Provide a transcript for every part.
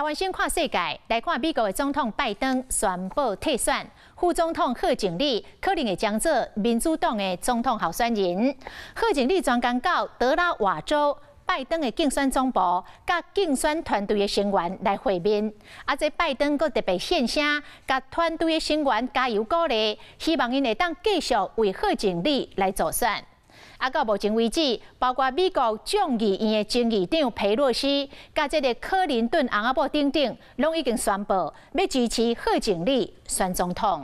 台灣先看世界，來看美國的總統拜登宣布退選，副總統賀錦麗可能會將做民主黨的總統候選人。賀錦麗專工到德拉瓦州拜登的競選總部，佮競選團隊的成員來會面。啊，這拜登閣特別獻聲，共團隊的成員加油鼓勵，希望𪜶會當繼續為賀錦麗來助選。啊，到目前為止，包括美國眾議院的前議長裴洛西，佮這个克林頓翁仔某等等，攏已經宣布欲支持賀錦麗選總統。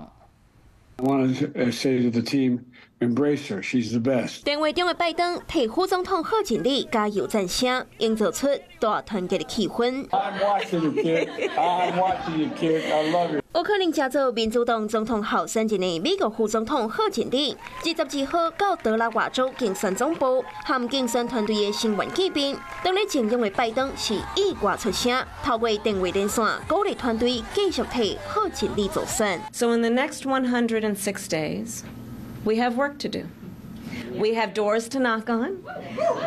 I want to say to the team, embrace her. She's the best. 電話中的拜登替副總統賀錦麗加油讚聲，營造出大團結的氣氛。 I'm watching you, kid. I'm watching you, kid. I love you. 有可能成做民主黨總統候選人的美國副總統賀錦麗，22號到德拉瓦州競選總部，和競選團隊的成員見面。當咧陣容的拜登是意外出聲，透過電話連線鼓勵團隊繼續替賀錦麗助選。 So in the next 106 days, we have work to do. We have doors to knock on.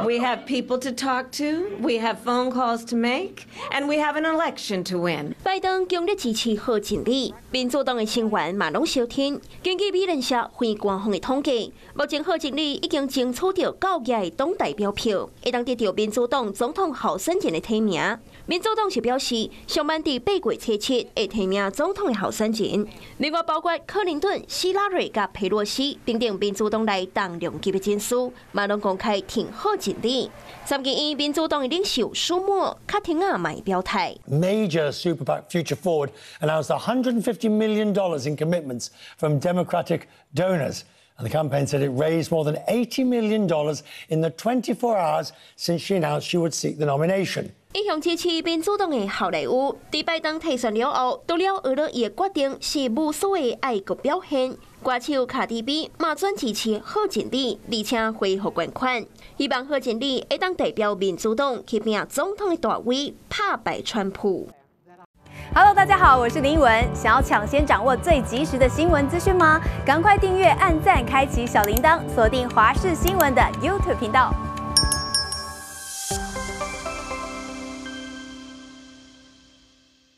We have people to talk to. We have phone calls to make. And we have an election to win. 拜登強力支持賀錦麗，民主黨的成員嘛攏相挺。根據美聯社非官方的統計，目前賀錦麗已經爭取到九額的黨代表票，會當得著民主黨總統候選人的提名。民主黨是表示，上慢佇8月初7會提名總統的候選人。另外，包括克林頓、希拉蕊佮佩洛西等等民主黨內重量級的人士，嘛攏公開挺賀錦麗。參議院民主黨的領袖舒默較天仔嘛表態。 Major super PAC Future Forward announced $150 million in commitments from Democratic donors. And the campaign said it raised more than $80 million in the 24 hours since she announced she would seek the nomination. 一向支持民主黨的好萊塢，佇拜登退選了後，除了學了伊的決定是無私的愛國表現，歌手卡迪比嘛轉支持賀錦麗，而且恢復捐款，希望賀錦麗會當代表民主黨去拼總統的大位，拍敗川普。 Hello，大家好，我是林文。想要搶先掌握最及時的新聞資訊嗎？趕快訂閱、按讚、開啟小鈴鐺，鎖定華視新聞的 YouTube 頻道。